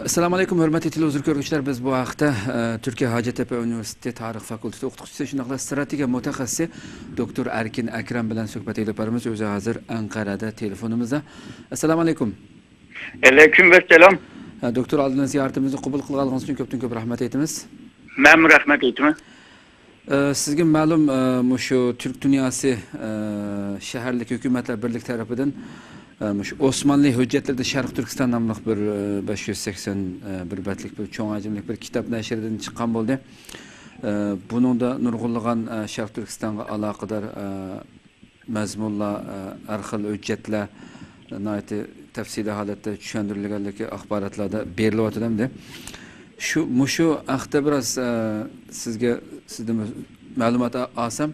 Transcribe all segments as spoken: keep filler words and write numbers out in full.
ئەسسالامۇ ئەلەيكۇم، ھۆرمەتلىك تېلېۋىزور كۆرگۈچىلەر. بىز بۇ ھەقتە، ئە، تۈركىيە ھاجەتتەپە ئۇنىۋېرسىتېتى تارىخ فاكۇلتېتى ئوقۇتقۇچىسى، شۇنداقلا ئىستراتېگىيە مۇتەخەسسىسى دوكتور ئەركىن ئەكرەم بىلەن سۆھبەت ئېلىپ بارىمىز. ئۆزى ھازىر ئەنقەرەدە تېلېفونىمىزدا. ئەسسالامۇ ئەلەيكۇم. ئەلەيكۇم ئەسسالام. ئە، دوكتور، ئالدىن زىيارىتىمىزنى قوبۇل قىلغانلىقىڭىز ئۈچۈن كۆپتىن كۆپ رەھمەت ئېيتىمىز. مەنمۇ رەھمەت ئېيتىمەن. ئە، سىزگە مەلۇم، ئە، مۇشۇ تۈرك دۇنياسى، ئە، شەھەرلىك ھۆكۈمەتلەر بىرلىكى تەرىپىدىن، ئە، مۇشۇ ئوسمانلى ھۆججەتلىرىدە شەرقىي تۈركىستان ناملىق بىر، ئە، بەش يۈز سەكسەن، ئە، بىر بەتلىك بىر چوڭ ھەجىملىك بىر كىتاب نەشرىدىن چىققان بولدى. ئە، بۇنىڭدا نۇرغۇنلىغان، ئە، شەرقىي تۈركىستانغا ئالاقىدار، ئە، مەزمۇنلار، ئە، ھەر خىل ھۆججەتلەر ناھايىتى تەپسىلىي ھالەتتە چۈشەندۈرۈلگەنلىكى ئاخباراتلاردا بېرىلىۋاتىدۇ ئەمدى. شۇ، مۇشۇ ھەقتە بىراز، ئە، سىزگە، سىزدىن مەلۇمات ئا-، ئالسام،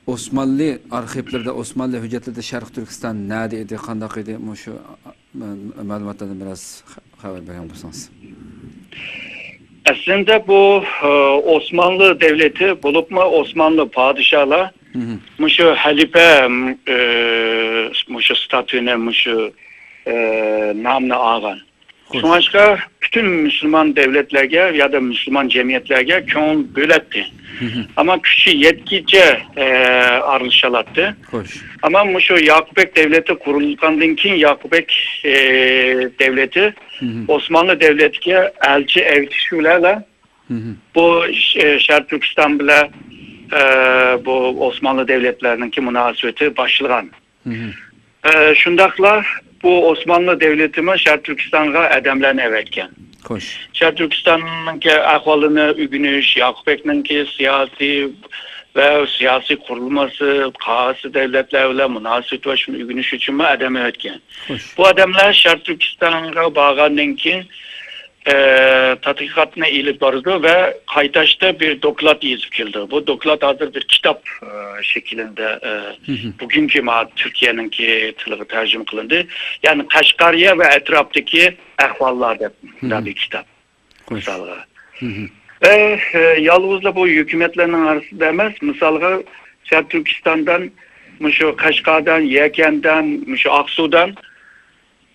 ئوسمانلى ئارخىپلىرىدا، ئوسمانلى ھۆججەتلىرىدە شەرقىي تۈركىستان نەدە ئىدى، قانداق ئىدى، مۇشۇ، ئە، مەلۇماتلاردىن بىراز خە-، خەۋەر بەرگەن بولسىڭىز. ئەسلىندە بۇ، ئە، ئوسمانلى دەۋلىتى بولۇپمۇ ئوسمانلى پادىشاھلار مۇشۇ ھەلىپە، ئە، مۇشۇ ستاتۇنى، مۇشۇ، ئە، نامنى ئالغان. شۇڭلاشقا پۈتۈن مۇسۇلمان دەۋلەتلەرگە يادا مۇسۇلمان جەمئىيەتلەرگە كۆڭۈل بۆلەتتى. ئەمما كۈچى يەتكىچە، ئە، ئارىلىشالاتتى. ئەمما مۇشۇ ياقۇپبەگ دەۋلىتى قۇرۇلغاندىن كېيىن ياقۇپبەگ، ئە، دەۋلىتى ئوسمانلى دەۋلىتىگە ئەلچى ئەۋېتىش بىلەنلا بۇ ش-، شەرقىي تۈركىستان بىلەن، ئە، بۇ ئوسمانلى دەۋلەتلەرنىڭكى مۇناسىۋىتى باشلىغان. ئە، شۇنداقلا بۇ ئوسمانلى دەۋلىتىمۇ شەرقىي تۈركىستانغا ئادەملەرنى ئەۋەتكەن. شەرقىي تۈركىستاننىڭكى ئەھۋالىنى ئۆگىنىش، ياقۇپبەگنىڭكى سىياسىي ۋە سىياسىي قۇرۇلمىسى، قايسى دەۋلەتلەر بىلەن مۇناسىۋىتى بار، شۇنى ئۆگىنىش ئۈچۈنمۇ ئادەم ئەۋەتكەن. بۇ ئادەملەر شەرقىي تۈركىستانغا بارغاندىن كېيىن، ئە، تەتقىقاتنى ئېلىپ بارىدۇ ۋە قايتاشتا بىر دوكلات يېزىپ كېلىدۇ. بۇ دوكلات ھازىر بىر كىتاب، ئە، شەكلىدە، ئە، بۈگۈنكى ما-، تۈركىيەنىڭكى تىلىغا تەرجىمە قىلىندى. يەنى قەشقەرىيە ۋە ئەتراپتىكى ئەھۋاللار دەپ مۇنداق بىر كىتاب، مىسالغا. ۋە، ئە، يالغۇزلا بۇ ھۆكۈمەتلەرنىڭ ئارىسىدا ئەمەس، مىسالغا، شەرقىي تۈركىستاندىن، مۇشۇ قەشقەردىن، يەكەندىن، مۇشۇ ئاقسۇدىن،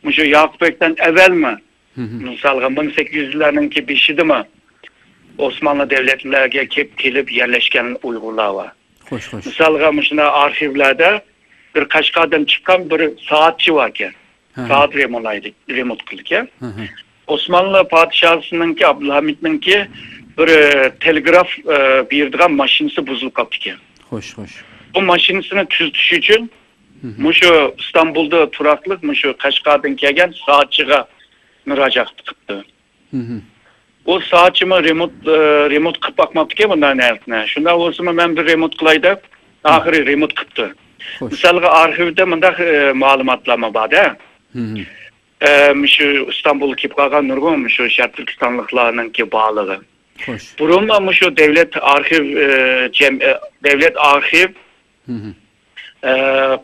مۇشۇ ياقۇپبەگدىن ئەۋەلمۇ، مىسالغا، مىڭ سەككىز يۈزلەرنىڭكى بېشىدىمۇ ئوسمانلى دەۋلەتلەرگە كېلىپ، كېلىپ يەرلەشكەن ئۇيغۇرلار بار. مىسالغا، مۇشۇنداق ئارخىۋلاردا بىر قەشقەردىن چىققان بىر سائەتچى باركەن. سائەت رېمونتلايدۇ، رېمونت قىلىدىكەن. ئوسمانلى پادىشاھىنىڭكى، ئابدۇلھەمىدنىڭكى بىر، ئە، تېلېگراف، ئە، بېرىدىغان ماشىنىسى بۇزۇلۇپ قاپتىكەن. بۇ ماشىنىسىنى تۈزىتىش ئۈچۈن مۇشۇ ئىستانبۇلدا تۇراقلىق، مۇشۇ قەشقەردىن كەلگەن سائەتچىگە مۇراجىئەت قىپتۇ. ئۇ سائەتچىمۇ رېمونت، ئە، رېمونت قىلىپ باقماپتىكەن بۇنداق نەرسىنى. شۇنداق بولسىمۇ مەن بىر رېمونت قىلاي دەپ، ئاخىرى رېمونت قىپتۇ. مىسالغا، ئارخىۋدا مۇنداق، ئە، مەلۇماتلارمۇ بار-دە. ئە، مۇشۇ ئىستانبۇلغا كېلىپ قالغان نۇرغۇن مۇشۇ شەرقىي تۈركىستانلىقلارنىڭكى بارلىقى. بۇرۇنمۇ مۇشۇ دەۋلەت ئارخىۋ، ئە، جەم-، ئە، دەۋلەت ئارخىۋ، ئە،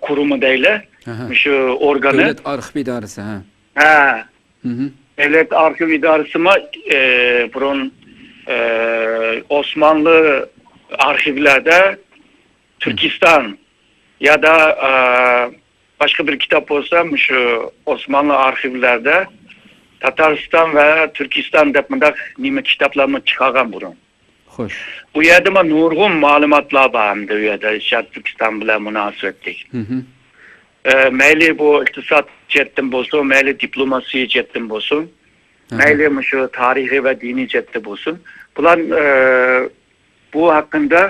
قۇرۇمى دەيلى. مۇشۇ ئورگانى. دۆلەت ئارخىپ ئىدارىسى، ھە. ھە. دۆلەت ئارخىپ ئىدارىسىمۇ، ئە، بۇرۇن، ئە، ئوسمانلى ئارخىۋلاردا تۈركىستان يادا، ئە، باشقا بىر كىتاب بولسا، مۇشۇ ئوسمانلى ئارخىۋلاردا تاتارىستان ۋە تۈركىستان دەپ مۇنداق نېمە كىتابلارمۇ چىقارغان بۇرۇن. بۇ يەردىمۇ نۇرغۇن مەلۇماتلار بار ئەمدى ئۇ يەردە شەرقىي تۈركىستان بىلەن مۇناسىۋەتلىك. ئە، مەيلى بۇ ئىقتىساد جەھەتتىن بولسۇن، مەيلى دىپلوماسىيە جەھەتتىن بولسۇن، مەيلى مۇشۇ تارىخىي ۋە دىنىي جەھەتتە بولسۇن. بۇلار، ئە، بۇ ھەققىدە،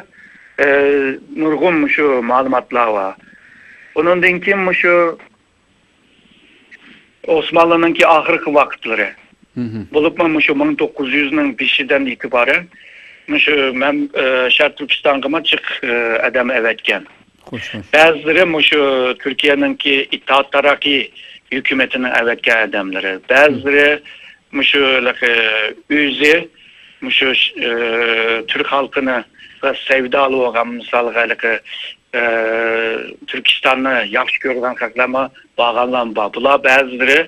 ئە، نۇرغۇن مۇشۇ مەلۇماتلار بار. ئۇنىڭدىن كېيىن مۇشۇ ئوسمانلىنىڭكى ئاخىرقى ۋاقىتلىرى. بولۇپمۇ مۇشۇ مىڭ توققۇز يۈزنىڭ بېشىدىن ئېتىبارەن مۇشۇ مەن، ئە، شەرقىي تۈركىستانغىمۇ جىق، ئە، ئادەم ئەۋەتكەن. بەزىلىرى مۇشۇ تۈركىيەنىڭكى ئىتتىھاد تەرەققىي ھۆكۈمىتىنىڭ ئەۋەتكەن ئادەملىرى. بەزىلىرى مۇشۇ ھېلىقى ئۆزى مۇشۇ، ئە، تۈرك خەلقىنى سەۋدالى بولغان، مىسالغا، ھېلىقى، ئە، تۈركىستاننى ياخشى كۆرىدىغان خەقلەرمۇ بارغانلارمۇ بار. بۇلار بەزىلىرى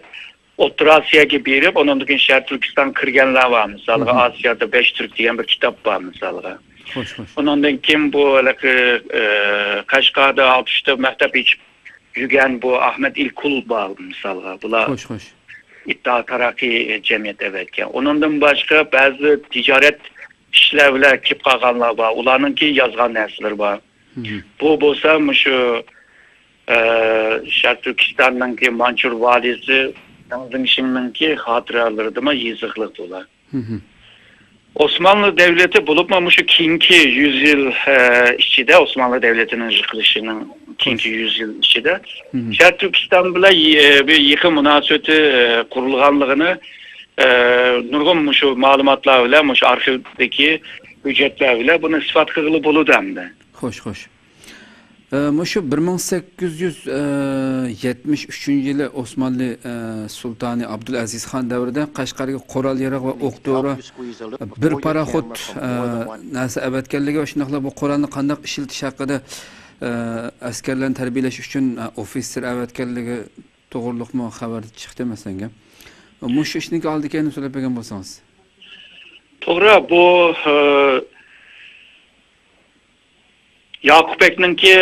ئوتتۇرا ئاسىياغا بېرىپ، ئۇنىڭدىن كېيىن شەرقىي تۈركىستانغا كىرگەنلەر بار، مىسالغا، ئاسىيادا بەش تۈرك دېگەن بىر كىتاب بار، مىسالغا. ئۇنىڭدىن كېيىن بۇ ھېلىقى، ئە، قەشقەردە ئالتە ئۈچتە مەكتەپ ئېچىپ يۈرگەن بۇ ئەخمەت ئىلكۇل بار، مىسالغا. بۇلار، خوش، خوش. ئىتتىھاد تەرەققىي جەمئىيەت ئەۋەتكەن. ئۇنىڭدىن باشقا بەزى تىجارەت ئىشلار بىلەن كېلىپ قالغانلار بار. ئۇلارنىڭكى يازغان نەرسىلىرى بار. بۇ بولسا مۇشۇ، ئە، شەرقىي تۈركىستاننىڭكى مانچۇر ۋالىسى دېڭ زىڭشىڭنىڭكى خاتىرىلىرىدىمۇ يېزىقلىق بۇلار. ئوسمانلى دەۋلىتى بولۇپمۇ مۇشۇ كېيىنكى يۈز يىل، ئە، ئىچىدە، ئوسمانلى دەۋلىتىنىڭ يىقىلىشىنىڭ كېيىنكى يۈز يىل ئىچىدە شەرقىي تۈركىستان بىلەن يە-، بىر يېقىن مۇناسىۋىتى، ئە، قۇرۇلغانلىقىنى، ئە، نۇرغۇن مۇشۇ مەلۇماتلار بىلەن، مۇشۇ ئارخىۋدىكى ھۆججەتلەر بىلەن بۇنى ئىسپات قىلغىلى بولىدۇ ئەمدى. خوش، خوش. ئە، مۇشۇ بىر مىڭ سەككىز يۈز يەتمىش ئۈچىنچى يىلى ئوسمانلى، ئە، سۇلتانى ئابدۇلئەزىز خان دەۋرىدە قەشقەرگە قورال ياراغ ۋە ئوق دورا، بىر پاراخوت، ئە، نەرسە ئەۋەتكەنلىكى ۋە شۇنداقلا بۇ قورالنى قانداق ئىشلىتىش ھەققىدە، ئە، ئەسكەرلەرنى تەربىيەلەش ئۈچۈن، ئە، ئوفىتسېر ئەۋەتكەنلىكى توغرۇلۇقمۇ خەۋەر چىقتى مەسىلەنگە. مۇشۇ ئىشنىڭكى ئالدى كەينىنى سۆزلەپ بەرگەن بولسىڭىز. توغرا، بۇ، ئە، ياقۇپ بەگنىڭكى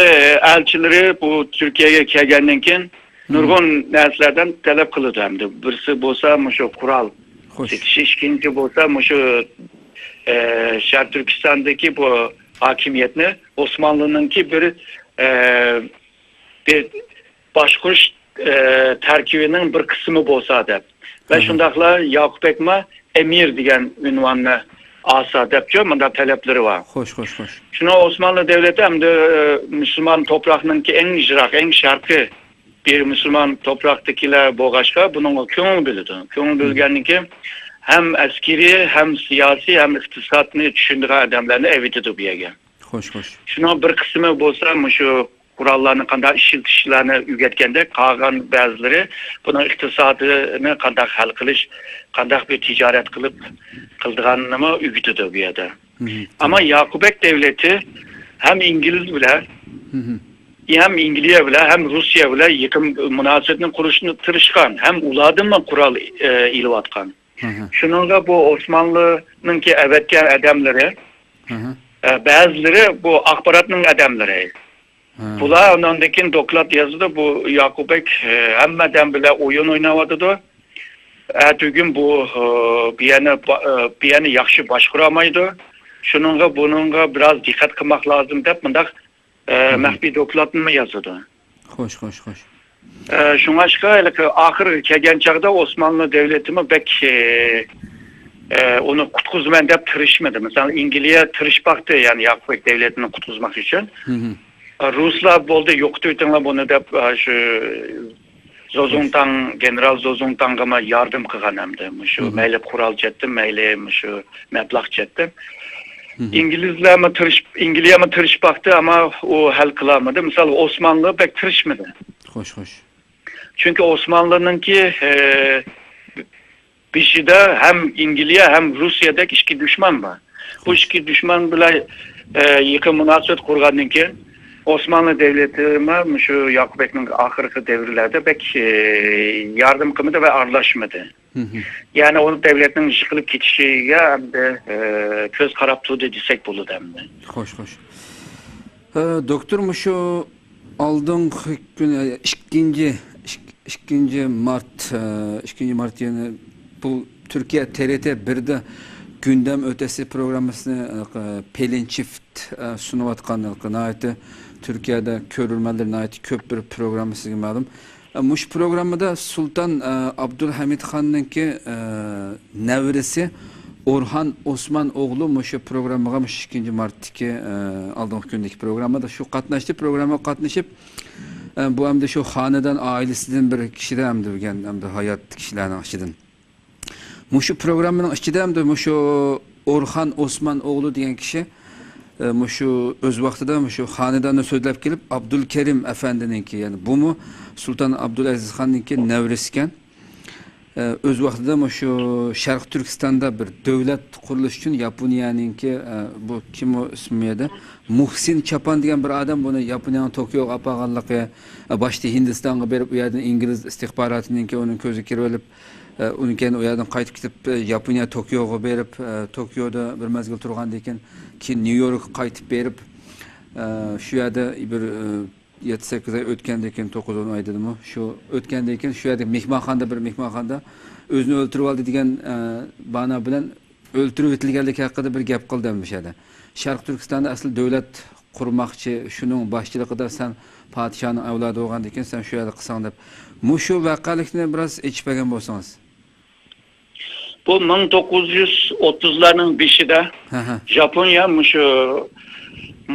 ئەلچىلىرى بۇ تۈركىيەگە كەلگەندىن كېيىن نۇرغۇن نەرسىلەردىن تەلەپ قىلىدۇ ئەمدى. بىرسى بولسا مۇشۇ قورال سېتىش، ئىككىنچى بولسا مۇشۇ، ئە، شەرقىي تۈركىستاندىكى بۇ ھاكىمىيەتنى ئوسمانلىنىڭكى بىر، ئە، بىر باشقۇرۇش، ئە، تەركىبىنىڭ بىر قىسمى بولسا دەپ. ۋە شۇنداقلا ياقۇپ بەگمۇ ئەمىر دېگەن ئۇنۋاننى ئالسا دەپچۇ، مۇنداق تەلەپلىرى بار. خوش، خوش، خوش. شۇنىڭ ئوسمانلى دەۋلىتى ئەمدى، ئە، مۇسۇلمان توپراقنىڭكى ئەڭ يىراق، ئەڭ شەرقىي بىر مۇسۇلمان توپراقتىكىلەر بولغاچقا، بۇنىڭغا كۆڭۈل بۆلىدۇ. كۆڭۈل بۆلگەندىن كېيىن ھەم ئەسكىرىي، ھەم سىياسىي، ھەم ئىقتىسادنى چۈشىنىدىغان ئادەملەرنى ئەۋېتىدۇ بۇ يەرگە. خوش، خوش. شۇنىڭ بىر قىسمى بولسا مۇشۇ قوراللارنى قانداق ئىشلىتىشلەرنى ئۆگەتكەندەك، قالغان بەزىلىرى بۇنىڭ ئىقتىسادىنى قانداق ھەل قىلىش، قانداق بىر تىجارەت قىلىپ قىلىدىغانىنىمۇ ئۆگىتىدۇ بۇ يەردە. ئەمما ياقۇبەك دەۋلىتى ھەم ئىنگلىز بىلەن، ھەم ئىنگلىيە بىلەن، ھەم روسىيە بىلەن يېقىن مۇناسىۋەتنى قۇرۇشنى تىرىشقان، ھەم ئۇلاردىنمۇ قورال، ئە، ئېلىۋاتقان. شۇنىڭغا بۇ ئوسمانلىنىڭكى ئەۋەتكەن ئادەملىرى، ئە، بەزىلىرى بۇ ئاخباراتنىڭ ئادەملىرى. بۇلار ئۇنىڭدىن كېيىن دوكلات يازىدۇ. بۇ ياقۇبەك، ئە، ھەممە ئادەم بىلەن ئويۇن ئويناۋاتىدۇ. ئەتىگۈن بۇ، ئە، بۇ يەرنى با-، ئە، بۇ يەرنى ياخشى باشقۇرالمايدۇ. شۇنىڭغا، بۇنىڭغا بىراز دىققەت قىلماق لازىم دەپ مۇنداق، ئە، مەخپىي دوكلاتنىمۇ يازىدۇ. خوش، خوش، خوش. ئە، شۇڭلاشقا ھېلىقى ئاخىرىغا كەلگەن چاغدا ئوسمانلى دەۋلىتىمۇ بەك، ئە، ئە، ئۇنى قۇتقۇزىمەن دەپ تىرىشمىدى. مىسالەن، ئىنگلىيە تىرىشىپ باقتى، يەنى ياقۇبەك دەۋلىتىنى قۇتقۇزماق ئۈچۈن. ئە، رۇسلار بولدى، يوقىتىۋېتىڭلار بۇنى دەپ، ئە، شۇ زوزۇڭتاڭ، گېنېرال زوزۇڭتاڭغىمۇ ياردەم قىلغان ئەمدى. مۇشۇ مەيلى قورال جەھەتتىن، مەيلى مۇشۇ مەبلەغ جەھەتتىن. ئىنگلىزلەرمۇ تىرىشىپ، ئىنگلىيەمۇ تىرىشىپ باقتى، ئەمما ئۇ ھەل قىلالمىدى. مىسال، ئوسمانلى بەك تىرىشمىدى. خوش، خوش. چۈنكى ئوسمانلىنىڭكى، ئە، بېشىدا ھەم ئىنگلىيە، ھەم روسىيەدەك ئىككى دۈشمەن بار. بۇ ئىككى دۈشمەن بىلەن، ئە، يېقىن مۇناسىۋەت قۇرغاندىن كېيىن، ئوسمانلى دەۋلىتىمۇ مۇشۇ ياقۇبەكنىڭ ئاخىرقى دەۋرلەردە بەك، ئە، ياردەم قىلمىدى ۋە ئارىلاشمىدى. يەنى ئۇ دەۋلەتنىڭ يىقىلىپ كېتىشىگە ئەمدى، ئە، كۆز قاراپ تۇردى دېسەك بولىدۇ ئەمدى. خوش، خوش. ئە، دوكتور، مۇشۇ ئالدىنقى كۈنى، ئىككىنچى، ئىك-، ئىككىنچى مارت، ئىككىنچى مارت يەنى بۇ تۈركىيە تىرت بىردە گۈندەم ئۆتەسى پروگراممىسىنى، پېلىن چىفت سۇنۇۋاتقان، ناھايىتى تۈركىيەدە كۆرۈرمەنلىرى ناھايىتى كۆپ بىر پروگرامما، سىزگە مەلۇم. مۇشۇ پروگراممىدا سۇلتان ئابدۇلھەمىد خاننىڭكى نەۋرىسى ئورھان ئوسمان ئوغلى مۇشۇ پروگراممىغا، مۇشۇ ئىككىنچى مارتتىكى، ئە، ئالدىنقى كۈندىكى پروگراممىدا شۇ قاتناشتى. پروگراممىغا قاتنىشىپ، ئە، بۇ ئەمدى شۇ خانىدان ئائىلىسىدىن بىر كىشىدە ئەمدى بىلگەن ئەمدى ھايات كىشىلەرنىڭ ئىچىدىن. مۇشۇ پروگراممىنىڭ ئىچىدە ئەمدى مۇشۇ ئورخان ئوسمان ئوغلى دېگەن كىشى، ئە، مۇشۇ ئۆز ۋاقتىدا مۇشۇ خانىداننى سۆزلەپ كېلىپ، ئابدۇلكېرىم ئەپەندىنىڭكى، يەنى بۇمۇ سۇلتان ئابدۇلئەزىز خاننىڭكى نەۋرىسىكەن. ئە، ئۆز ۋاقتىدا مۇشۇ شەرقىي تۈركىستاندا بىر دۆلەت قۇرۇلۇشى ئۈچۈن ياپونىيەنىڭكى، ئە، بۇ كىم ئۇ ئىسمى يەردە؟ مۇھسىن چاپان دېگەن بىر ئادەم بۇنى ياپونىيەنىڭ توكيوغا ئاپارغانلىقى، ئە، باشتا ھىندىستانغا بېرىپ، ئۇ يەردىن ئىنگلىز ئىستىخباراتىنىڭكى ئۇنىڭ كۆزىگە كىرىۋېلىپ، ئە، ئۇنىڭ كەينىدىن ئۇ يەردىن قايتىپ كېتىپ، ئە، ياپونىيە توكيوغا بېرىپ، ئە، توكيودا بىر مەزگىل تۇرغاندىن كېيىن، كېيىن نيۇ يوركقا قايتىپ بېرىپ، ئە، شۇ يەردە بىر، ئە، يەتتە سەككىز ئاي ئۆتكەندىن كېيىن، توققۇز ئون ئاي دېدىمۇ، شۇ ئۆتكەندىن كېيىن شۇ يەردە مېھمانخانىدا، بىر مېھمانخانىدا ئۆزىنى ئۆلتۈرۈۋالدى دېگەن، ئە، بانا بىلەن ئۆلتۈرۈۋېتىلگەنلىكى ھەققىدە بىر گەپ قىلدى مۇشۇ يەردە. شەرقىي تۈركىستاندا ئەسلى دۆلەت قۇرماقچى، شۇنىڭ باشچىلىقىدا سەن پادىشاھنىڭ ئەۋلادى بولغاندىن كېيىن سەن شۇ يەردە قىلساڭ دەپ. مۇشۇ ۋەقەلىكنى بىراز ئېچىپ بەرگەن بولسىڭىز. بۇ مىڭ توققۇز يۈز ئوتتۇزلارنىڭ بېشىدا ھە، ھە. ژاپونىيە مۇشۇ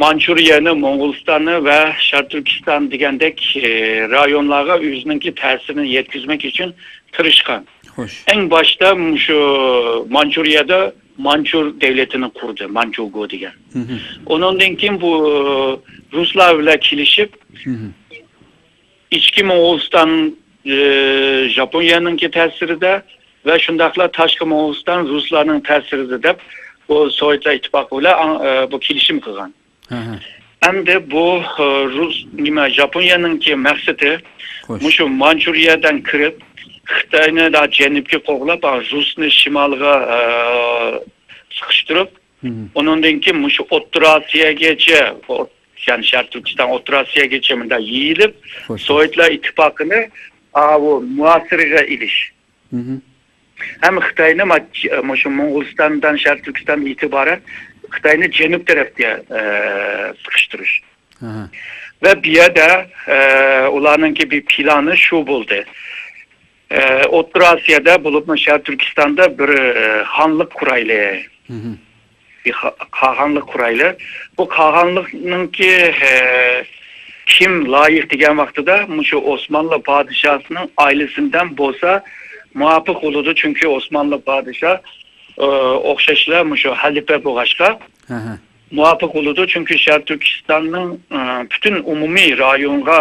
مانچۇرىيەنى، موڭغۇلىستاننى ۋە شەرقىي تۈركىستان دېگەندەك، ئى، رايونلارغا ئۆزىنىڭكى تەسىرىنى يەتكۈزمەك ئۈچۈن تىرىشقان. خوش. ئەڭ باشتا مۇشۇ مانچۇرىيەدە مانچۇر دەۋلىتىنى قۇردى، مانچۇگو دېگەن. ھىم، ھىم. ئۇنىڭدىن كېيىن بۇ رۇسلار بىلەن كېلىشىپ، ھىم، ھىم. ئىچكى موڭغۇلىستان، ئى، ژاپونىيەنىڭكى تەسىرىدە ۋە شۇنداقلا تاشقى موڭغۇلىستان رۇسلارنىڭ تەسىرىدە دەپ، بۇ سوۋېتلار ئىتتىپاقى بىلەن، ئاڭ-، ئى، بۇ كېلىشىم قىلغان. ھە، ھە. ئەمدى بۇ، ئى، رۇس، نېمە، ژاپونىيەنىڭكى مەقسىتى خوش. مۇشۇ مانچۇرىيەدىن كىرىپ، خىتاينى دا جەنۇبكە قوغلاپ، ئا، رۇسنى شىمالغا، ئى، سىقىشتۇرۇپ، ھىم. ئۇنىڭدىن كېيىن مۇشۇ ئوتتۇرا ئاسىياگىچە، ئوت-، يەنى شەرقىي تۈركىستان ئوتتۇرا ئاسىياگىچە مۇنداق يېيىلىپ، خوش. سوۋېتلار ئىتتىپاقىنى ئاۋۇ مۇھاسىرىگە ئېلىش. ھىم. ھەم خىتاينى ما-، مۇشۇ موڭغۇلىستاندىن شەرقىي تۈركىستاندىن ئېتىبارەن خىتاينى جەنۇب تەرەپكە، ئە، سىقىشتۇرۇش. ئاھا. ۋە بۇ يەردە، ئە، ئۇلارنىڭكى بىر پىلانى شۇ بولدى. ئە، ئوتتۇرا ئاسىيادا، بولۇپمۇ شەرقىي تۈركىستاندا بىر، ئە، خانلىق قۇرايلى. ھىم. بىر خا-، قاغانلىق قۇرايلى. بۇ قاغانلىقنىڭكى، ئە، كىم لايىق دېگەن ۋاقتىدا، مۇشۇ ئوسمانلى پادىشاھىنىڭ ئائىلىسىدىن بولسا، مۇۋاپىق بولىدۇ. چۈنكى ئوسمانلى پادىشاھ، ئە، ئوخشاشلا مۇشۇ خەلىپە بولغاچقا، ھە، ھە. مۇۋاپىق بولىدۇ. چۈنكى شەرقىي تۈركىستاننىڭ، ئە، پۈتۈن ئومۇمىي رايونغا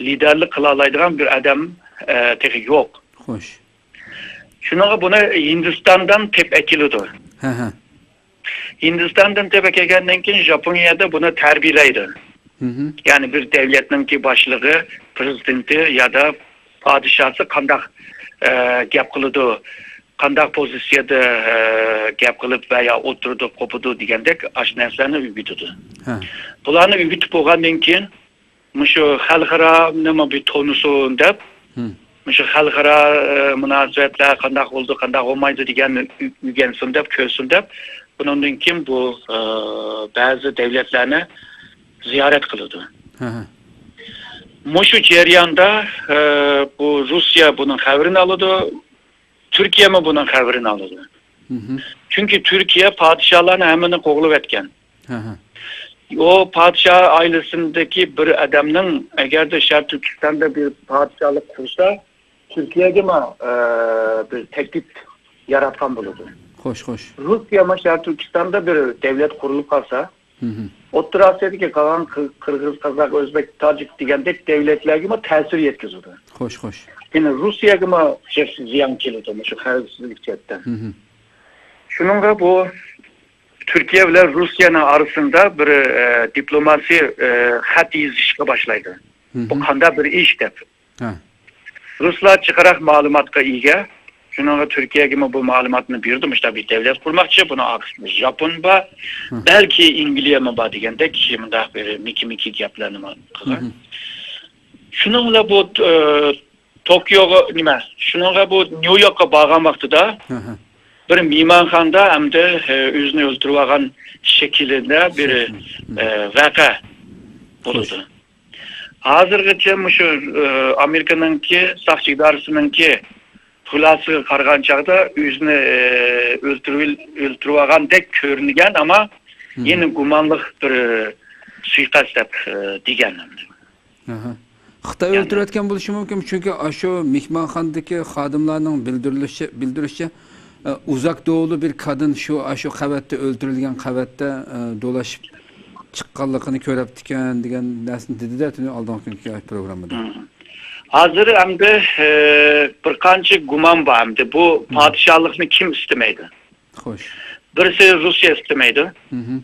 لىدەرلىك قىلالايدىغان بىر ئادەم، ئە، تېخى يوق. خوش. شۇنىڭغا بۇنى ھىندىستاندىن تېپىپ ئەكېلىدۇ. ھە، ھە. ھىندىستاندىن تېپىپ ئەكەلگەندىن كېيىن ژاپونىيەدە بۇنى تەربىيەلەيدۇ. ھىم. يەنى بىر دەۋلەتنىڭكى باشلىقى، پرېزىدېنتى يا دا پادىشاھسى قانداق، ئە، گەپ قىلىدۇ، قانداق پوزىتسىيەدە، ئە، گەپ قىلىپ ۋە يا ئولتۇرىدۇ، قوپىدۇ دېگەندەك ئاشۇ نەرسىلەرنى ئۆگىتىدۇ. ھە. بۇلارنى ئۆگىتىپ بولغاندىن كېيىن، مۇشۇ خەلقئارانىمۇ بىر تونۇسۇن دەپ، ھىم. مۇشۇ خەلقئارا، ئە، مۇناسىۋەتلەر قانداق بولىدۇ، قانداق بولمايدۇ دېگەننى ئۆ-، ئۆگەنسۇن دەپ، كۆرسۇن دەپ، بۇنىڭدىن كېيىن بۇ، ئە، بەزى دەۋلەتلەرنى زىيارەت قىلىدۇ. ھە، ھە. مۇشۇ جەرياندا، ئە، بۇ رۇسىيە بۇنىڭ خەۋىرىنى ئالىدۇ، تۈركىيەمۇ بۇنىڭ خەۋىرىنى ئالىدۇ. ھىم. چۈنكى تۈركىيە پادىشاھلارنى ھەممىنى قوغلىۋەتكەن. ھە، ھە. ئۇ پادىشاھ ئائىلىسىدىكى بىر ئادەمنىڭ ئەگەردە شەرقىي تۈركىستاندا بىر پادىشاھلىق قۇرسا، تۈركىيەگىمۇ، ئە، بىر تەھدىت ياراتقان بولىدۇ. خوش، خوش. رۇسىيەمۇ شەرقىي تۈركىستاندا بىر دەۋلەت قۇرۇلۇپ قالسا، ھىم. ئوتتۇرا ئاسىيادىكى قالغان قىر-، قىرغىز، قازاق، ئۆزبېك، تاجىك دېگەندەك دەۋلەتلەرگىمۇ تەسىر يەتكۈزىدۇ. خوش، خوش. يەنى رۇسىيەگىمۇ زىيان كېلىدۇ مۇشۇ خەۋپسىزلىك جەھەتتىن. ھىم. شۇنىڭغا بۇ تۈركىيە بىلەن رۇسىيەنىڭ ئارىسىدا بىر، ئە، دىپلوماسىي، ئە، خەت يېزىشقا باشلايدۇ. ھىم. بۇ قانداق بىر ئىش دەپ. ھە. رۇسلار جىقراق مەلۇماتقا ئىگە. شۇنىڭغا تۈركىيەگىمۇ بۇ مەلۇماتنى بېرىدۇ. مۇشۇنداق بىر دەۋلەت قۇرماقچى، بۇنىڭ ئارقىسىدا ژاپون بار، ھە. بەلكى ئەنگلىيەمۇ بار دېگەندەك مۇنداق بىر مىكى-مىكى گەپلەرنى قىلغان. ھىم. شۇنىڭ بىلەن بۇ، ئە، توكيوغا، نېمە، شۇنىڭغا بۇ نيۇ يوركقا بارغان ۋاقتىدا ھە، ھە. بىر مېھمانخانىدا ئەمدى، ئە، ئۆزىنى ئۆلتۈرۈۋالغان شەكلىدە بىر، ھىم، ھىم. ئە، ۋەقە بولىدۇ. خوش. ھازىرغىچە مۇشۇ، ئى، ئامېرىكىنىڭكى ساقچى ئىدارىسىنىڭكى خۇلاسىسىگە قارىغان چاغدا ئۆزىنى، ئى، ئۆلتۈرۈۋېل-، ئۆلتۈرۈۋالغاندەك كۆرۈنگەن، ئەمما مم. يەنە گۇمانلىق بىر، ئى، سۇيىقەست دەپ، ئى، دېگەن. ئاھا. خىتاي يەنى ئۆلتۈرۈۋەتكەن بولۇشى مۇمكىن، چۈنكى ئاشۇ مېھمانخانىدىكى خادىملارنىڭ بىلدۈرۈلۈشى، بىلدۈرۈشىچە، ئى، ئۇزاك دوۋلۇ بىر كادىن شۇ، ئاشۇ قەۋەتتە ئۆلتۈرۈلگەن قەۋەتتە، ئى، دولىشىپ چىققانلىقىنى كۆرەپتىكەن دېگەن نەرسىنى دېدى-دە، تۈنۈ ئالدىنقى كۈنكى پروگراممىدا. مم. ھازىر ئەمدى، ئى، بىر قانچە گۇمان بار ئەمدى. بۇ مم. پادىشاھلىقنى كىم ئىستىمەيدۇ؟ خوش. بىرسى رۇسىيە ئىستىمەيدۇ. مم.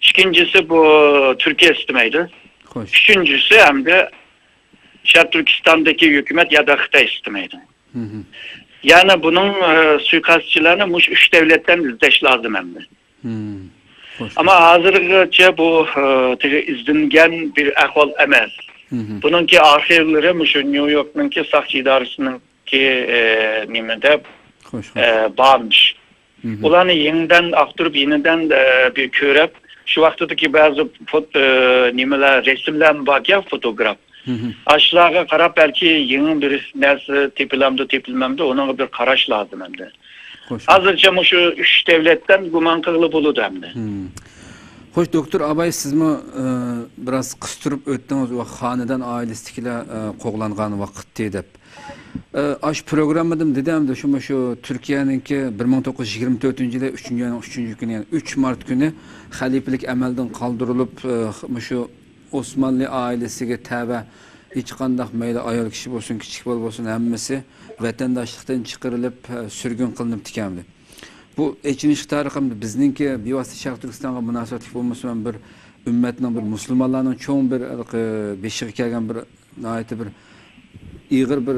ئىككىنچىسى بۇ تۈركىيە ئىستىمەيدۇ. خوش. ئۈچىنچىسى ئەمدى شەرقىي تۈركىستاندىكى ھۆكۈمەت يا دا خىتاي ئىستىمەيدۇ. مم. يەنى بۇنىڭ، ئى، سۇيىقەستچىلەرنى مۇشۇ ئۈچ دەۋلەتتىن ئىزدەش لازىم ئەمدى. مم. خوش. ئەمما ھازىرغىچە بۇ، ئى، تېخى ئىزدەنگەن بىر ئەھۋال ئەمەس. مھم. بۇنىڭكى ئارخىۋلىرى مۇشۇ نيۇ يوركنىڭكى ساقچى ئىدارىسىنىڭكى، ئە، نېمىدە، خوش، خوش. ئە، بارمىش. مھم. ئۇلارنى يېڭىدىن ئاختۇرۇپ، يېنىدىن، ئە، بىر كۆرۈپ، شۇ ۋاقتىدىكى بەزى فوت-، ئە، نېمىلەر، رەسىملەرمۇ باركەن، فوتوگراف. مھم. ئاشۇلارغا قاراپ، بەلكى يېڭى بىر نەرسە تېپىلامدۇ، تېپىلمامدۇ، ئۇنىڭغا بىر قاراش لازىم ئەمدى. خوش. ھازىرچە مۇشۇ ئۈچ دۆلەتتىن گۇمان قىلغىلى بولىدۇ ئەمدى. مم. خوش، دوكتور ئاباي، سىزمۇ، ئە، بىراز قىستۇرۇپ ئۆتتىڭىز، ۋە خانىدان ئائىلىسىدىكىلەر، ئە، قوغلانغان ۋاقىتتى دەپ. ئە، ئاشۇ پروگراممىدىمۇ دېدى ئەمدى، شۇ، مۇشۇ تۈركىيەنىڭكى بىر مىڭ توققۇز يۈز يىگىرمە تۆتىنچى يىلى ئۈچىنچى ئاينىڭ ئۈچىنچى كۈنى، يەنى ئۈچ مارت كۈنى خەلىپىلىك ئەمەلدىن قالدۇرۇلۇپ، ئە، مۇشۇ ئوسمانلى ئائىلىسىگە تەۋە ھېچقانداق، مەيلى ئايال كىشى بولسۇن، كىچىك بالا بولسۇن، ھەممىسى ۋەتەنداشلىقتىن چىقىرىلىپ، سۈرگۈن قىلىنىپتىكەن. بۇ ئېچىنىشلىق تارىخ ئەمدى بىزنىڭكى بىۋاسىتە شەرقىي تۈركىستانغا مۇناسىۋەتلىك بولمىسىمۇ، بىر ئۈممەتنىڭ، بىر مۇسۇلمانلارنىڭ چوڭ بىر، ھېلىقى، بېشىغا كەلگەن بىر ناھايىتى بىر ئېغىر بىر،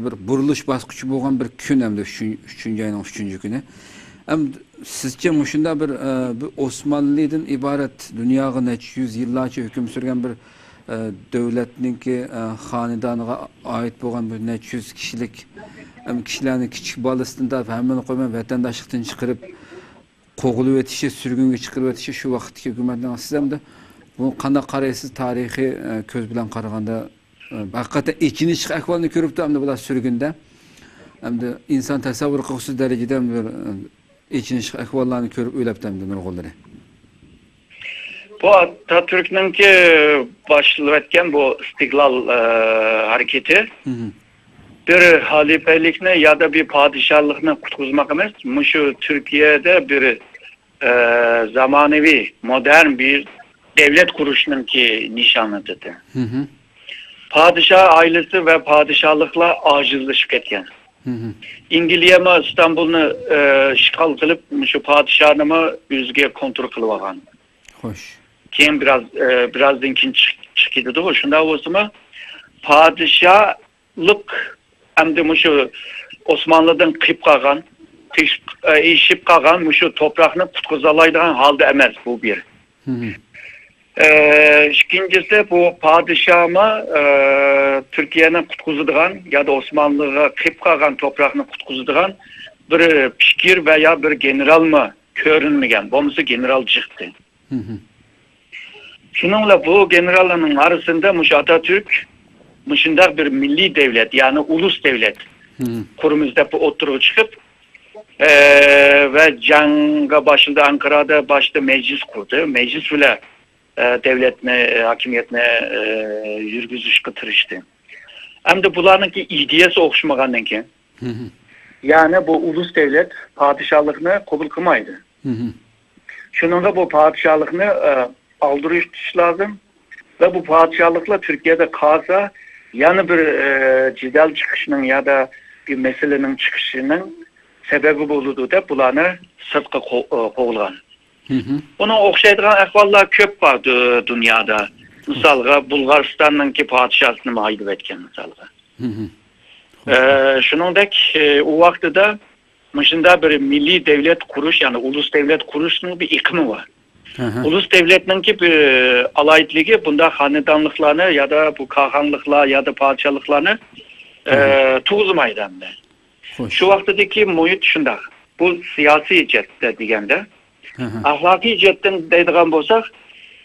بىر بۇرۇلۇش باسقۇچى بولغان بىر كۈن ئەمدى ئۈچىنچى، ئۈچىنچى ئاينىڭ ئۈچىنچى كۈنى. ئەمدى سىزچە مۇشۇنداق بىر، ئە، بىر ئوسمانلىدىن ئىبارەت دۇنياغا نەچچە يۈز يىللارچە ھۆكۈم سۈرگەن بىر، ئە، دۆلەتنىڭكى، ئە، خانىدانىغا ئائىت بولغان بىر نەچچە يۈز كىشىلىك، ئەم، كىشىلەرنى كىچىك بالىسىدىن تارتىپ ھەممىنى قويماي ۋەتەنداشلىقتىن چىقىرىپ، قوغلىۋېتىشى، سۈرگۈنگە چىقىرىۋېتىشى شۇ ۋاقىتتىكى ھۆكۈمەتنىڭ، سىز ئەمدى بۇ قانداق قارايسىز تارىخىي، ئە، كۆز بىلەن قارىغاندا؟ ھەقىقەتەن ئېچىنىشلىق ئەھۋالنى كۆرۈپتۇ ئەمدى بۇلار سۈرگۈندە. ئەمدى ئىنسان تەسەۋۋۇر قىلغۇسىز دەرىجىدە بىر، ئېچىنىشلىق ئەھۋاللارنى كۆرۈپ ئۆلەپتۇ ئەمدى نۇرغۇنلىرى. بۇ ئاتاتۈركنىڭكى باشلىۋەتكەن بۇ ئىستىقلال، ئە، ھەرىكىتى مھم. بىر خەلىپىلىكنى يا دا بىر پادىشاھلىقنى قۇتقۇزماق ئەمەس، مۇشۇ تۈركىيەدە بىر، ئە، زامانىۋى، مودېرن بىر دۆلەت قۇرۇشنىڭكى نىشانىدى. مھم. پادىشاھ ئائىلىسى ۋە پادىشاھلىقلار ئاجىزلىشىپ كەتكەن. مھم. ئەنگلىيەمۇ ئىستانبۇلنى، ئە، ئىشغال قىلىپ، مۇشۇ پادىشاھنىمۇ ئۆزىگە كونترول قىلىۋالغان. خوش. كېيىن بىراز، ئە، بىرازدىن كېيىن چىق-، چىقىپ كېتىدىغۇ. شۇنداق بولسىمۇ، پادىشاھلىق ئەمدى مۇشۇ ئوسمانلىدىن قېلىپ قالغان، تېش-، ئە، ئېشىپ قالغان مۇشۇ توپراقنى قۇتقۇزالايدىغان ھالدا ئەمەس بۇ بىر. مھم. ئە، ئىككىنچىسى، بۇ پادىشاھمۇ، ئە، تۈركىيەنى قۇتقۇزىدىغان يا دا ئوسمانلىغا قېلىپ قالغان توپراقنى قۇتقۇزىدىغان بىر پىكىر ۋە يا بىر گېنېرالمۇ كۆرۈنمىگەن، بولمىسا گېنېرال جىقتى. مھم. شۇنىڭ بىلەن بۇ گېنېراللارنىڭ ئارىسىدا مۇشۇ ئاتاتۈرك مۇشۇنداق بىر مىللىي دۆلەت، يەنى ئۇلۇس دۆلەت مھم. قۇرىمىز دەپ ئوتتۇرىغا چىقىپ، ئە، ۋە جەڭگە باشلىدى. ئانقارادا باشتا مەجلىس قۇردى. مەجلىس بىلەن، ئە، دۆلەتنى، ئە، ھاكىمىيەتنى، ئە، يۈرگۈزۈشكە تىرىشتى. ئەمدى بۇلارنىڭكى ئىدىيەسى ئوخشىمىغاندىن كېيىن، مھم. يەنى بۇ ئۇلۇس دۆلەت پادىشاھلىقنى قوبۇل قىلمايدۇ. مھم. شۇنىڭغا بۇ پادىشاھلىقنى، ئە، ئالدۇرۇش لازىم. ۋە بۇ پادىشاھلىقلار تۈركىيەدە قالسا، يەنە بىر، ئە، جېدەل چىقىشنىڭ يا دا بىر مەسىلىنىڭ چىقىشىنىڭ سەۋەبى بولىدۇ دەپ بۇلارنى سىرتقا قو-، ئە، قوغلىغان. مھم. بۇنىڭ ئوخشايدىغان ئەھۋاللار كۆپ بار دۇ-، دۇنيادا. مىسالغا، بۇلغارىستاننىڭكى پادىشاھىنى ھايدىۋەتكەن مىسالغا. مھم. ئە، شۇنىڭدەك، ئە، ئۇ ۋاقتىدا مۇشۇنداق بىر مىللىي دۆلەت قۇرۇش، يەنى ئۇلۇس دۆلەت قۇرۇشنىڭ بىر ئېقىمى بار. ئەھە. ئۇلۇس دۆلەتنىڭكى بىر ئالاھىدىلىكى، بۇنداق خانىدانلىقلارنى يا دا بۇ كاخانلىقلار يا دا پادىشاھلىقلارنى، ئە، مھم. تۇغۇزمايدۇ ئەمدى. خوش. شۇ ۋاقتىدىكى مۇھىت شۇنداق. بۇ سىياسىي جەھەتتە دېگەندە. ئەھە. ئەخلاقىي جەھەتتىن دەيدىغان بولساق،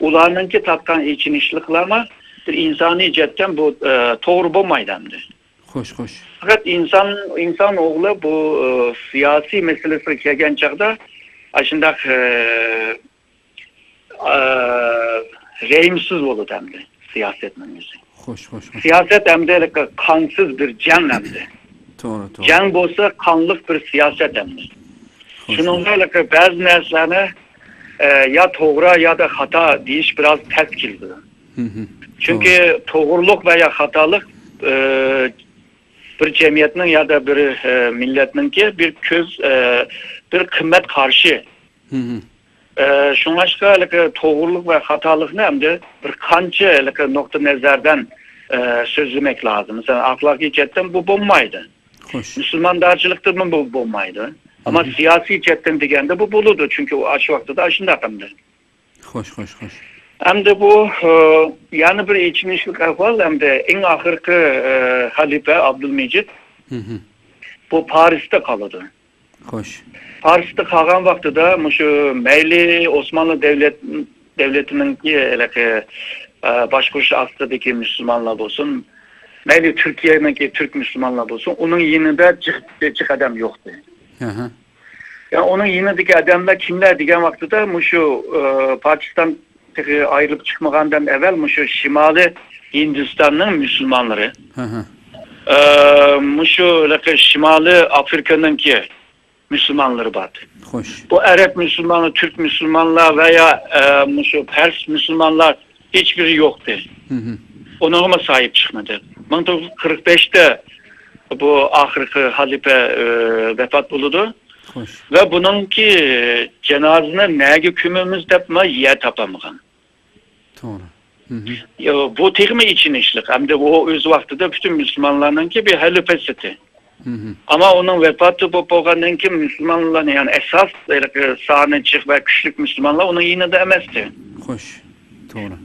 ئۇلارنىڭكى تارتقان ئېچىنىشلىقلارمۇ بىر ئىنسانىي جەھەتتىن بۇ، ئە، توغرا بولمايدۇ ئەمدى. خوش، خوش. پەقەت ئىنسان، ئىنسان ئوغلى بۇ، ئە، سىياسىي مەسىلىسىگە كەلگەن چاغدا ئاشۇنداق، ئە، ئە، رەھىمسىز بولىدۇ ئەمدى سىياسەتنىڭ ئۆزى. خوش، خوش، خوش. سىياسەت ئەمدى قانسىز بىر جەڭ ئەمدى. توغرا، توغرا. جەڭ بولسا قانلىق بىر سىياسەت ئەمدى. خوش. شۇنىڭغا بەزى نەرسىلەرنى، ئە، يا توغرا يا دا خاتا دېيىش بىراز تەس كېلىدۇ. مھم. چۈنكى توغرا. توغرىلىق ۋە يا خاتالىق، ئە، بىر جەمئىيەتنىڭ يا دا بىر، ئە، مىللەتنىڭكى بىر كۆز، ئە، بىر قىممەت قارىشى. مھم. ئە، شۇڭلاشقا ھېلىقى توغرىلىق ۋە خاتالىقنى ئەمدى بىر قانچە ھېلىقى نۇقتىئى نەزەردىن، ئە، سۆزلىمەك لازىم. مەسىلەن، ئەخلاقىي جەھەتتىن بۇ بولمايدۇ. خوش. مۇسۇلماندارچىلىقتىنمۇ بۇ بولمايدۇ. ئەمما مھم. سىياسىي جەھەتتىن دېگەندە بۇ بولىدۇ، چۈنكى ئۇ ئاشۇ ۋاقتىدا ئاشۇنداق ئەمدى. خوش، خوش، خوش. ئەمدى بۇ، ئە، يەنە بىر ئېچىنىشلىق ئەھۋال، ئەمدى ئەڭ ئاخىرقى، ئە، خەلىپە ئابدۇلمىجىت بۇ پارىستا قالىدۇ. خوش. پارىستا قالغان ۋاقتىدا مۇشۇ مەيلى ئوسمانلى دەۋلەت، دەۋلىتىنىڭكى ھېلىقى، ئە، باشقۇرۇش ئاستىدىكى مۇسۇلمانلار بولسۇن، مەيلى تۈركىيەنىڭكى تۈرك مۇسۇلمانلار بولسۇن، ئۇنىڭ يېنىدا جىق، جىق ئادەم يوقتى. ئەھە. يا ئۇنىڭ يېنىدىكى ئادەملەر كىملەر دېگەن ۋاقتىدا مۇشۇ، ئە، پاكىستان تېخى ئايرىلىپ چىقمىغاندىن ئەۋۋەل مۇشۇ شىمالىي ھىندىستاننىڭ مۇسۇلمانلىرى، ئە، مۇشۇ ھېلىقى شىمالىي ئافرىكىنىڭكى مۇسۇلمانلىرى بار. خوش. بۇ ئەرەب مۇسۇلمانلار، تۈرك مۇسۇلمانلار ۋە يا، ئە، مۇشۇ پەرس مۇسۇلمانلار ھېچبىرى يوقتى. ئۇنىڭغىمۇ ساھىب چىقمىدى. مىڭ توققۇز يۈز قىرىق بەشتە بۇ ئاخىرقى خەلىپە، ئە، ۋاپات بولىدۇ. خوش. ۋە بۇنىڭكى جانازىنى نەگە كۆمىمىز دەپ يەر تاپالمىغان. توغرا. يا، بۇ تېخىمۇ ئېچىنىشلىق. ئەمدى ئۇ ئۆز ۋاقتىدا پۈتۈن مۇسۇلمانلارنىڭكى بىر خەلىپىسى ئىدى. ئەمما ئۇنىڭ ۋاپاتى بولۇپ بولغاندىن كېيىن مۇسۇلمانلارنى، يەنى ئاساس ھېلىقى سانى جىق ۋە كۈچلۈك مۇسۇلمانلار ئۇنىڭ يېنىدا ئەمەستى. خوش. توغرا.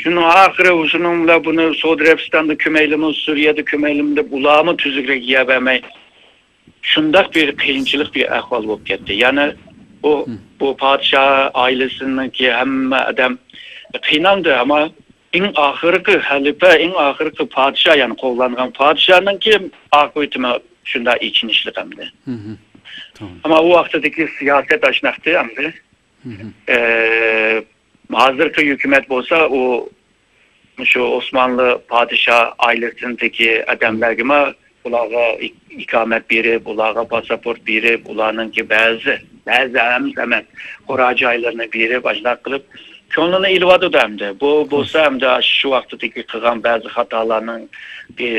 شۇنىڭ ئاخىرى شۇنىڭ بىلەن بۇنى سئۇدى ئەرەبىستاندا كۆمەيلىمۇ، سۈرىيەدە كۆمەيلىمۇ دەپ ئۇلارمۇ تۈزۈكرەك يەر بەرمەي، شۇنداق بىر قىيىنچىلىق بىر ئەھۋال بولۇپ كەتتى. يەنى بۇ، بۇ پادىشاھ ئائىلىسىنىڭكى ھەممە ئادەم قىينالدى، ئەمما ئەڭ ئاخىرقى خەلىپە، ئەڭ ئاخىرقى پادىشاھ، يەنى قوغلانغان پادىشاھنىڭكى ئاقىۋىتىمۇ شۇنداق ئېچىنىشلىق ئەمدى. ئەمما ئۇ ۋاقتىدىكى سىياسەت ئاشۇنداقتى ئەمدى. ئە، ھازىرقى ھۆكۈمەت بولسا، ئۇ مۇشۇ ئوسمانلى پادىشاھ ئائىلىسىدىكى ئادەملەرگىمۇ، ئۇلارغا ئىك-، ئىقامەت بېرىپ، ئۇلارغا پاسپورت بېرىپ، ئۇلارنىڭكى بەزى، بەزى ئەمەس، ئەمەس، قورا جايلىرىنى بېرىپ، ئاشۇنداق قىلىپ كۆڭلىنى ئېلىۋاتىدۇ ئەمدى. بۇ بولسا ئەمدى شۇ ۋاقتىدىكى قىلغان بەزى خاتالارنىڭ، ئى،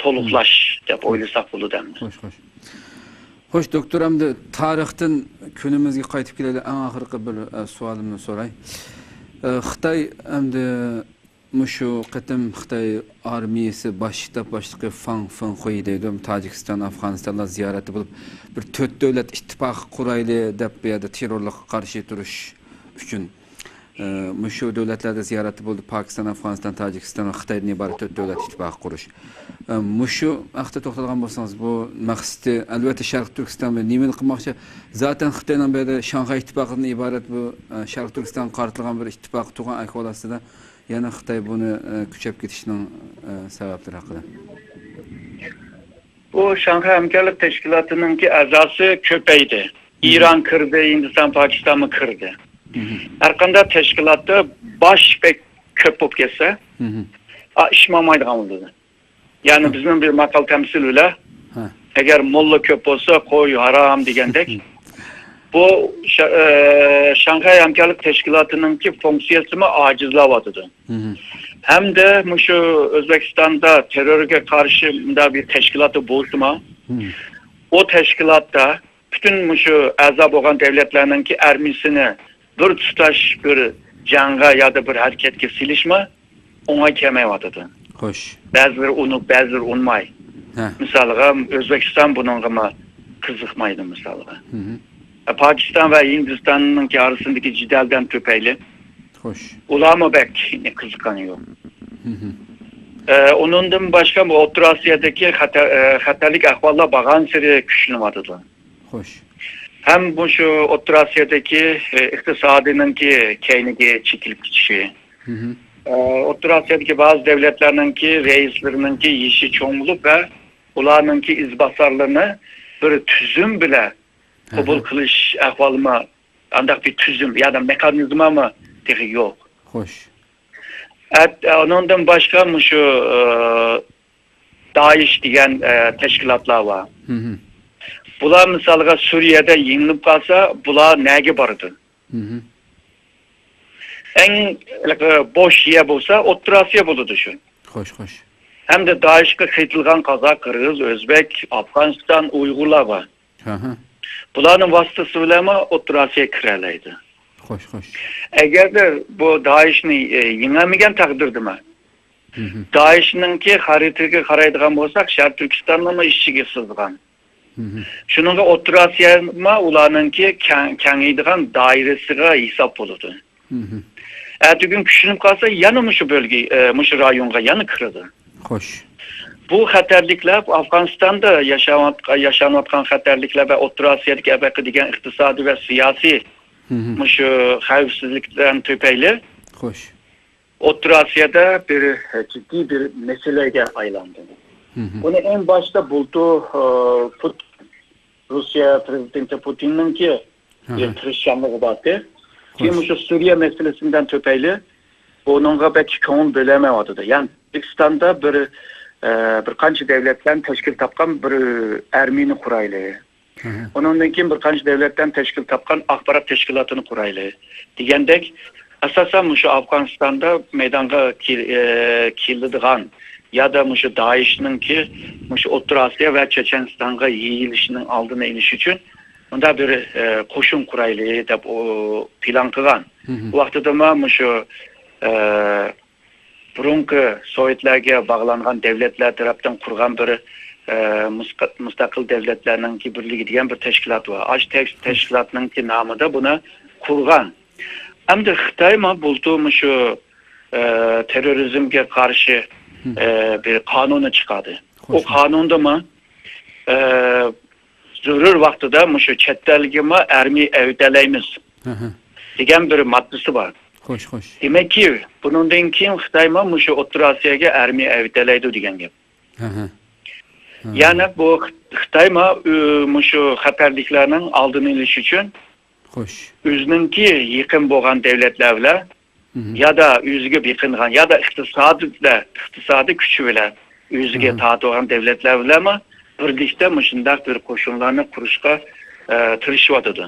تولۇقلاش دەپ ئويلىساق بولىدۇ ئەمدى. خوش، خوش. خوش، دوكتور، ئەمدى تارىختىن كۈنىمىزگە قايتىپ كېلەيلى، ئەڭ ئاخىرقى بىر، ئە، سوئالىمنى سوراي. ئە، خىتاي ئەمدى مۇشۇ قېتىم خىتاي ئارمىيىسى باش شتاب باشلىقى فاڭ فېڭخۇي دەيدۇ، تاجىكىستان، ئافغانىستانلار زىيارەتتە بولۇپ، بىر تۆت دۆلەت ئىتتىپاقى قۇرايلى دەپ، بۇ يەردە تېررورلۇققا قارشى تۇرۇش ئۈچۈن، ئە، مۇشۇ دۆلەتلەردە زىيارەتتە بولدى. پاكىستان، ئافغانىستان، تاجىكىستان ۋە خىتايدىن ئىبارەت تۆت دۆلەت ئىتتىپاقى قۇرۇش. ئە، مۇشۇ ھەقتە توختالغان بولسىڭىز، بۇ مەقسىتى، ئەلۋەتتە، شەرقىي تۈركىستان بىلەن نېمىنى قىلماقچى؟ زاتەن خىتاينىڭ بۇ يەردە شاڭخەي ئىتتىپاقىدىن ئىبارەت بۇ، ئە، شەرقىي تۈركىستانغا قارىتىلغان بىر ئىتتىپاقى تۇرغان ئەھۋال ئاستىدا يەنە خىتاي بۇنى، ئە، كۈچەپ كېتىشنىڭ، ئە، سەۋەبلىرى ھەققىدە. بۇ شاڭخەي ھەمكارلىق تەشكىلاتىنىڭكى ئەزاسى كۆپەيدى. ئىران كىردى، ھىندىستان، پاكىستانمۇ كىردى. ھەرقانداق تەشكىلاتتا باش بەك كۆپ بولۇپ كەتسە، ئا، ئىش ماڭمايدىغان بولىدۇ. يەنى بىزنىڭ بىر ماقال تەمسىل بىلەن، ئەگەر موللا كۆپ بولسا، قوي ھارام دېگەندەك. بۇ شا-، ئە، شاڭخەي ھەمكارلىق تەشكىلاتىنىڭكى فۇنكسىيەسىمۇ ئاجىزلاۋاتىدۇ. ھەمدە مۇشۇ ئۆزبېكىستاندا تېررورغا قارشى مۇنداق بىر تەشكىلاتى بولسىمۇ، ئۇ تەشكىلاتتا پۈتۈن مۇشۇ ئەزا بولغان دەۋلەتلەرنىڭكى ئارمىيىسىنى بىر تۇتاش بىر جەڭگە يادا بىر ھەرىكەتكە سېلىشمۇ ئوڭاي كەلمەيۋاتىدۇ. خوش. بەزىلىرى ئۇنۇپ، بەزىلىرى ئۇنماي. ھە. مىسالغا، ئۆزبېكىستان بۇنىڭغىمۇ قىزىقمايدۇ، مىسالغا. ئە، پاكىستان ۋە ھىندىستاننىڭكى ئارىسىندىكى جېدەلدىن تۈپەيلى خوش. ئۇلارمۇ بەك قىزىققانى يوق. ئە، ئۇنىڭدىن باشقا، بۇ ئوتتۇرا ئاسىيادىكى خەتەر-، ئە، خەتەرلىك ئەھۋاللار بارغانسېرى كۈچلىنىۋاتىدۇ. خوش. ھەم مۇشۇ ئوتتۇرا ئاسىيادىكى، ئە، ئىقتىسادىنىڭكى كەينىگە چېكىلىپ كېتىشى. ئە، ئوتتۇرا ئاسىيادىكى بەزى دەۋلەتلەرنىڭكى رەئىسلىرىنىڭكى يېشى چوڭ بولۇپ ۋە ئۇلارنىڭكى ئىزباسارلىرىنى بىر تۈزۈم بىلەن قوبۇل قىلىش ئەھۋالىمۇ، ئانداق بىر تۈزۈم يا مېخانىزمامۇ تېخى يوق. خوش. ئەت-، ئۇنىڭدىن باشقا مۇشۇ، ئە، دائىش دېگەن، ئە، تەشكىلاتلار بار. بۇلار مىسالغا سۈرىيەدە يېڭىلىپ قالسا، بۇلار نەگە بارىدۇ؟ ئەڭ بوش يەر بولسا، ئوتتۇرا ئاسىيا بولىدۇ شۇ. خوش، خوش. ھەمدە دائىشقا قېتىلغان قازاق، قىرغىز، ئۆزبەك، ئافغانىستان، ئۇيغۇرلار بار. بۇلارنىڭ ۋاسىتىسى بىلەنمۇ ئوتتۇرا ئاسىيا كىرەلەيدۇ. خوش، خوش. ئەگەردە بۇ دائىشنى، ئە، يېڭەلمىگەن تەقدىردىمۇ، دائىشنىڭكى خەرىتىگە قارايدىغان بولساق، شەرقىي تۈركىستاننىڭمۇ ئىچىگە سىزغان. شۇنىڭغا ئوتتۇرا ئاسىيامۇ ئۇلارنىڭكى كەڭ-، كېڭىيىدىغان دائىرىسىغا ھېساب بولىدۇ. ئەتىگۈن كۈچلىنىپ قالسا، يەنە مۇشۇ بۆلگە، ئە، مۇشۇ رايونغا يەنە كىرىدۇ. خوش. بۇ خەتەرلىكلەر، ئافغانىستاندا ياشاۋات-، ياشانىۋاتقان خەتەرلىكلەر ۋە ئوتتۇرا ئاسىيادىكى ئەبەقە دېگەن ئىقتىسادىي ۋە سىياسىي مۇشۇ خەۋپسىزلىكلەر تۈپەيلى خوش. ئوتتۇرا ئاسىيادا بىر، ئە، جىددىي بىر مەسىلىگە ئايلاندى. بۇنى ئەڭ باشتا بۇلتۇر، ئە، پۇت-، روسىيە پرېزىدېنتى پۇتىننىڭكى بىر تىرىشچانلىقى بارتى. كېيىن مۇشۇ سۈرىيە مەسىلىسىدىن تۈپەيلى بۇنىڭغا بەك كۆڭۈل بۆلەلمەيۋاتىدۇ. يەنى ئۆزبېكىستاندا بىر، ئە، بىر قانچە دەۋلەتلەرنى تەشكىل تاپقان بىر ئارمىيىنى قۇرايلى. ئۇنىڭدىن كېيىن بىر قانچە دەۋلەتلەرنى تەشكىل تاپقان ئاخبارات تەشكىلاتىنى قۇرايلى دېگەندەك، ئاساسەن مۇشۇ ئافغانىستاندا مەيدانغا كېل-، ئە، كېلىدىغان يا دا مۇشۇ دائىشنىڭكى مۇشۇ ئوتتۇرا ئاسىيا ۋە چېچەنىستانغا يېيىلىشىنىڭ ئالدىنى ئېلىش ئۈچۈن مۇنداق بىر، ئە، قوشۇن قۇرايلى دەپ ئۇ پىلان قىلغان. بۇ ۋاقتىدىمۇ مۇشۇ، ئە، بۇرۇنقى سوۋېتلەرگە باغلانغان دەۋلەتلەر تەرەپتىن قۇرغان بىر، ئە، مۇسقا-، مۇستەقىل دەۋلەتلەرنىڭكى بىرلىكى دېگەن بىر تەشكىلات بار. ئاشۇ تەش-، تەشكىلاتنىڭكى نامىدا بۇنى قۇرغان. ئەمدى خىتايمۇ بۇلتۇر مۇشۇ، ئە، تېررورىزمگە قارشى، ئە، بىر قانۇننى چىقاردى. ئۇ قانۇندىمۇ، ئە، زۆرۈر ۋاقتىدا مۇشۇ چەت ئەلگىمۇ ئارمىيە ئەۋېتەلەيمىز دېگەن بىر ماددىسى بار. خوش، خوش. دېمەككى، بۇنىڭدىن كېيىن خىتايمۇ مۇشۇ ئوتتۇرا ئاسىياگە ئارمىيە ئەۋېتەلەيدۇ دېگەن گەپ. يەنى بۇ خىتايمۇ، ئۆ، مۇشۇ خەتەرلىكلەرنىڭ ئالدىنى ئېلىش ئۈچۈن خوش. ئۆزىنىڭكى يېقىن بولغان دەۋلەتلەر بىلەن يا دا ئۆزىگە بېقىنغان يا دا ئىقتىسادىي بىلەن، ئىقتىسادىي كۈچى بىلەن ئۆزىگە تارتىۋالغان دەۋلەتلەر بىلەنمۇ بىرلىكتە مۇشۇنداق بىر قوشۇنلارنى قۇرۇشقا، ئە، تىرىشىۋاتىدۇ.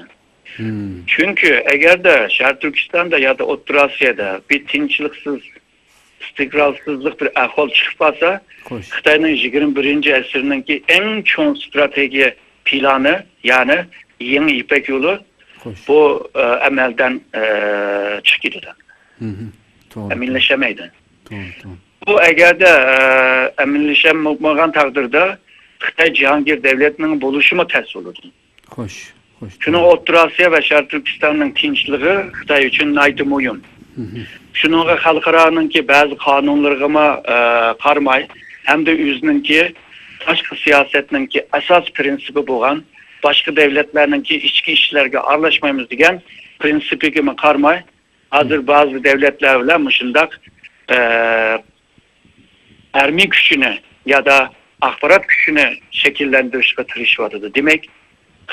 چۈنكى ئەگەردە شەرقىي تۈركىستاندا يا دا ئوتتۇرا ئاسىيادا بىر تىنچلىقسىز، ئىستىقرارسىزلىق بىر ئەھۋال چىقىپ قالسا، خوش. خىتاينىڭ يىگىرمە بىرىنچى ئەسىرنىڭكى ئەڭ چوڭ ئىستراتېگىيە پىلانى، يەنى يېڭى يىپەك يولى خوش. بۇ، ئە، ئەمەلدىن، ئە، چىقىپ كېتىدۇ. توغرا. ئەمەلىيلەشەلمەيدۇ. توغرا، توغرا. بۇ ئەگەردە، ئە، ئەمەلىيلەشەلمىگەن تەقدىردە خىتاي جاھانگىر دەۋلەتنىڭ بولۇشىمۇ تەس بولىدۇ. خوش، خوش. شۇنىڭ ئوتتۇرا ئاسىيا ۋە شەرقىي تۈركىستاننىڭ تىنچلىقى خىتاي ئۈچۈن ناھايىتى مۇھىم. شۇنىڭغا خەلقئارانىڭكى بەزى قانۇنلىرىغىمۇ، ئە، قارىماي، ھەمدە ئۆزىنىڭكى تاشقى سىياسەتنىڭكى ئاساس پىرىنسىپى بولغان باشقا دەۋلەتلەرنىڭكى ئىچكى ئىشلارغا ئارىلاشمايمىز دېگەن پىرىنسىپىگىمۇ قارىماي، ھازىر بەزى دەۋلەتلەر بىلەن مۇشۇنداق، ئە، ھەربىي كۈچىنى يا دا ئاخبارات كۈچىنى شەكىللەندۈرۈشكە تىرىشىۋاتىدۇ. دېمەك،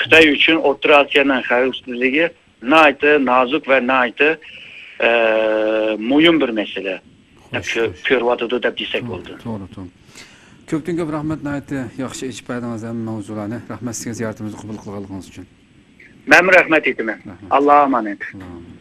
خىتاي ئۈچۈن ئوتتۇرا ئاسىيانىڭ خەۋپسىزلىكى ناھايىتى نازۇك ۋە ناھايىتى، ئە، مۇھىم بىر مەسىلە دەپ خوش، كۆ-، خوش. كۆرۈۋاتىدۇ دەپ دېسەك توغرا، بولىدۇ. توغرا، توغرا. كۆپتىن كۆپ رەھمەت، ناھايىتى ياخشى ئېچىپ بەردىڭىز ھەممە مەۋزۇلارنى. رەھمەت سىزگە زىيارىتىمىزنى قوبۇل قىلغانلىقىڭىز ئۈچۈن. مەنمۇ رەھمەت ئېيتىمەن. رەھمەت. ئاللاغا ئامانەت. ئاللاغا ئامانەت.